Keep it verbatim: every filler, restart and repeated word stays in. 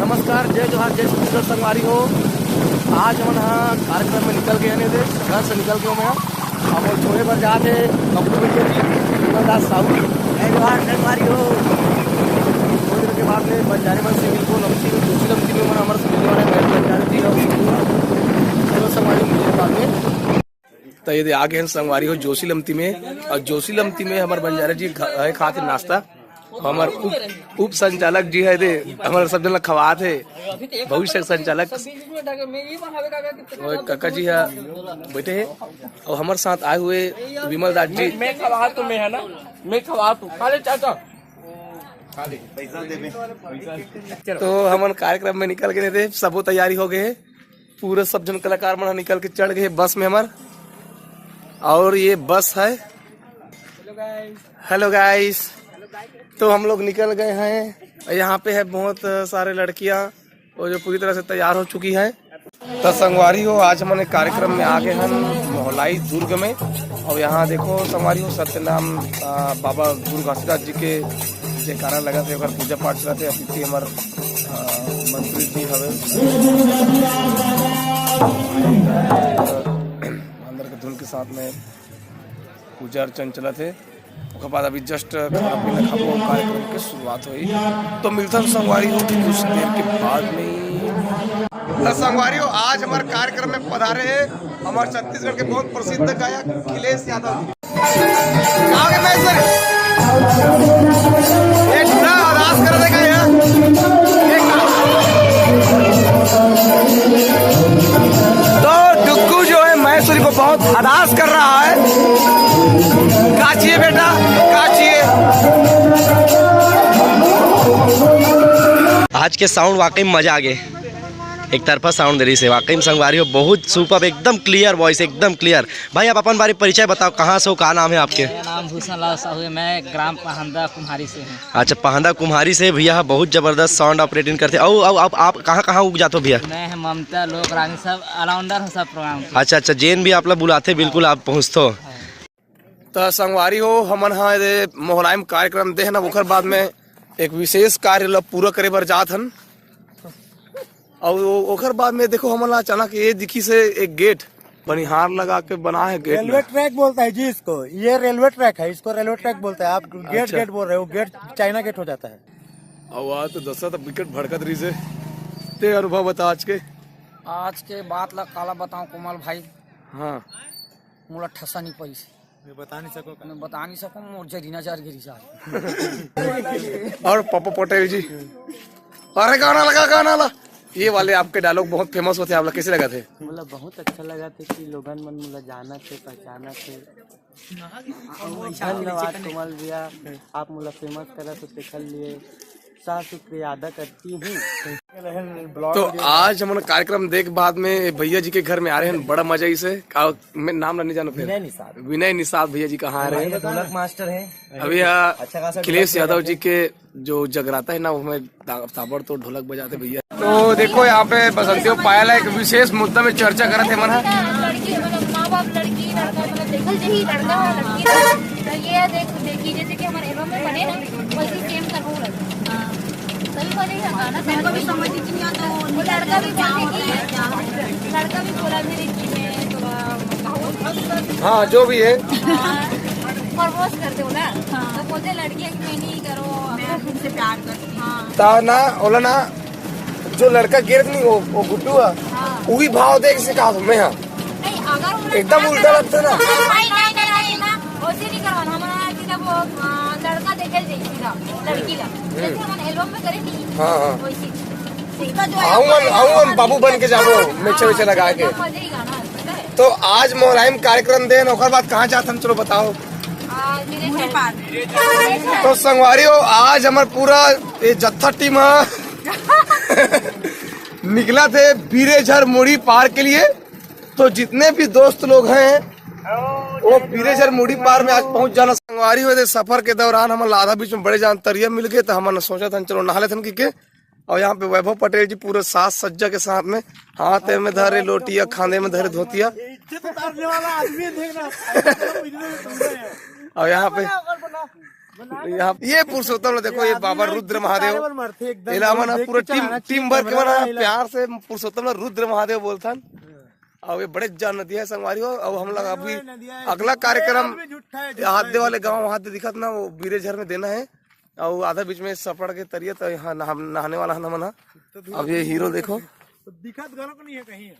नमस्कार, जय जोहार, जय छत्तीसगढ़ संगवारी हो। आज हमन ह कार्यक्रम में निकल गए हन, घर से निकल गए मैं। अब छोड़े बर जात हे बबलू भैया जी, विमल दास साहू। जय जोहार संगवारी हो। थोड़ी देर के बाद में बंजारे मन से मिलबो, लमती में, दूसरी लमती में मन हमर से मिलने वाले हैं बंजारे जी और चलो संगवारी मिलते बाद में। तो ये दे आ गए हैं संगवारी हो जोशी लमती में, और जोशी लमती में हमारे बंजारा जी खा-, है खाते नाश्ता। हमारे उप, उप संचालक जी है दे, हमारे सब जन खवात है, भविष्य के संचालक। और काका जी है बैठे हैं, और हमारे साथ आए हुए विमल दास जी। मैं खवा तो मैं है ना, मैं खवा तू खा ले चाचा। तो हमन कार्यक्रम में निकल गए थे, सबो तैयारी हो गए है। पूरा सब जन कलाकार मन ह निकल के चढ़ गए बस में हमार। और ये बस है। हेलो गाइस, तो हम लोग निकल गए हैं। यहाँ पे है बहुत सारे लड़कियाँ, वो जो पूरी तरह से तैयार हो चुकी है। तो संगवारी हो, आज हमन एक कार्यक्रम में आ गए हैं मोहलाई दुर्ग में। और यहाँ देखो संगवारी हो, सत्यनाम आ, बाबा गुरु घासीदास जी के जयकारा लगा थे, ओकर पूजा पाठ चलत हे। अतिथि हमर आ, मंत्री जी हवे, अंदर के धुन के साथ में पूजा अर्चन चलत हे। ओकर बाद अभी just खाना पीना खाबो, कार्यक्रम के शुरुआत होई। तो मिलथन संगवारी हो कुछ देर के बाद में। तो संगवारी हो, आज हमारे कार्यक्रम में पधारे हैं हमारे छत्तीसगढ़ के बहुत प्रसिद्ध गायक अखिलेश यादव जी। गाँव के मैं सर, ये थोड़ा आवाज कर देगा यार। ये का-, तो डुग्गू जो है मैसूरी को बहुत हदास कर रहा है। का चाहिए बेटा, का चाहिए? आज के साउंड वाकई में मजा आ गए, एक तरफा साउंड दे रही से वाकई में संगवारी हो, बहुत सुपर, एकदम क्लियर वॉइस, एकदम क्लियर। भाई आप अपन बारे परिचय बताओ, कहाँ से हो, का नाम है आपके? मेरा नाम भूषण लाल साहू है, मैं ग्राम पहंदा कुम्हारी से हूँ। अच्छा, पहंदा कुम्हारी से भैया, बहुत जबरदस्त साउंड ऑपरेटिंग करते। और, और आप, आप कहाँ कहाँ उग जाते हो भैया? मैं है ममता, लोक रानी, सब ऑलराउंडर हूँ सब प्रोग्राम के। अच्छा अच्छा, जेन भी आप लोग बुलाते बिल्कुल आप पहुँचते हो। हाँ। त संगवारी हो, हमन ह एदे मोहलाई म कार्यक्रम दे हन, ओकर बाद में एक विशेष कार्य ल पूरा करे बर जात हन। अउ ओ-, ओकर बाद में देखो, हमन ला अचानक ये दिखी से एक गेट, बनिहार लगा के बना है गेट रेलवे में। ट्रैक बोलता है जी इसको, ये रेलवे ट्रैक है, इसको रेलवे ट्रैक बोलता है। आप गेट, अच्छा। गेट बोल रहे हो, गेट चाइना गेट हो जाता है। अउ आज तो दशहरा तो विकट भड़कत रही से। ते अनुभव बता आज के। आज के बात ला काला बताऊं कोमल भाई। हाँ। मोला ठसा नहीं पड़ी से। मैं बता नहीं सकूं का? मैं बता नहीं सकूं, मोर जरीना जर गिरी जा। और पप्पू पटेल जी, अरे गाना लगा, गाना ला। ये वाले आपके डायलॉग बहुत फेमस होते हैं, आप लोग कैसे लगा थे? मोला बहुत अच्छा लगा थे कि लोगन मन मोला जाना थे, पहचाना थे। धन्यवाद कोमल भैया, आप मोला फेमस करा तो तेखर लिए सा शुक्रिया अदा करती हूँ। तो आज हमन कार्यक्रम देख बाद में भैया जी के घर में आ रहे हैं, बड़ा मजा इसे। का मैं नाम ला नहीं जानू फिर? विनय निषाद। विनय निषाद भैया जी कहाँ आ रहे हैं? ढोलक मास्टर है। अभी यहाँ अच्छा खासा अखिलेश यादव जी के जो जगराता है ना, उसमें ता-, ताबड़तोड़ ढोलक बजाते भैया। तो देखो यहाँ पे बसंती पायल है, एक विशेष मुद्दा में चर्चा करत हे मन ह। लड़की मतलब माँ बाप लड़की लड़का मतलब देखल जही लड़का है लड़की है। तो ये देख देखी जैसे कि हमारे एल्बम में बने ना वैसे सेम करबो लगा। हाँ। सही बोले है गाना। मेरे को भी समझ ही नहीं आता वो वो लड़का भी बोले कि लड़का भी बोला मेरे कि मैं तो हाँ जो भी है। प्रपोज करते हो ना। हाँ। तो बोलते लड़की है कि मैं नहीं करो। मैं तुमसे प्यार करती हूँ। हाँ। ता ना ओला ना जो लड़का गिरत नहीं वो, वो गुड्डू है। हाँ। वही भाव देख से कहा मैं हाँ। नहीं अगर वो एकदम उल्टा लगता ना। नहीं नहीं नहीं नहीं ना। वैसे नहीं करवाना हमारा कि जब वो आ, लड़का देखे जाए सीधा लड़की ला जैसे हम एल्बम में करे नहीं। हाँ हाँ। वैसे उसका जो है आऊँ हम आऊँ हम बाबू बन के जाबो मेछे वेछे लगा के। मजा ही गाना है, पता है? तो आज मोहलाई म कार्यक्रम देन ओकर बाद कहाँ जात हम चलो बताओ। आ, मेरे मुड़ी पार। तो संगवारी हो आज हमार पूरा ये जत्था टीम है निकला थे बीरेझर मुड़ी पार के लिए। तो जितने भी दोस्त लोग हैं वो बीरेझर मुड़ी पार में आज पहुंच जाना। संगवारी हो दे सफर के दौरान हम आधा बीच में बड़े जान तरिया मिल गए तो हमन सोचा था चलो नहा लेथन की के। और यहाँ पे वैभव पटेल जी पूरे साज सज्जा के साथ में हाथ में धरे लोटिया खांधे में धरे धोतिया। इज्जत उतारने वाला आदमी है देखना। और यहाँ पे यहाँ ये पुरुषोत्तम ला देखो, ये बाबा रुद्र महादेव, एला मन ह पूरा टीम, टीम भर के मन ह प्यार से पुरुषोत्तम ला रुद्र महादेव बोलथन। अउ ये बड़े जान नदिया है संगवारी हो। अउ हम लोग अभी अगला कार्यक्रम हाथ दे वाले गांव, हाथ दे दिखत ना, वो बीरेझर में देना है। अउ आधा बीच में सपड़ के तरिया, तो यहाँ नहा-, नहाने वाला है ना मन ह। अब ये हीरो देखो, दिखत गलत नहीं है कहीं।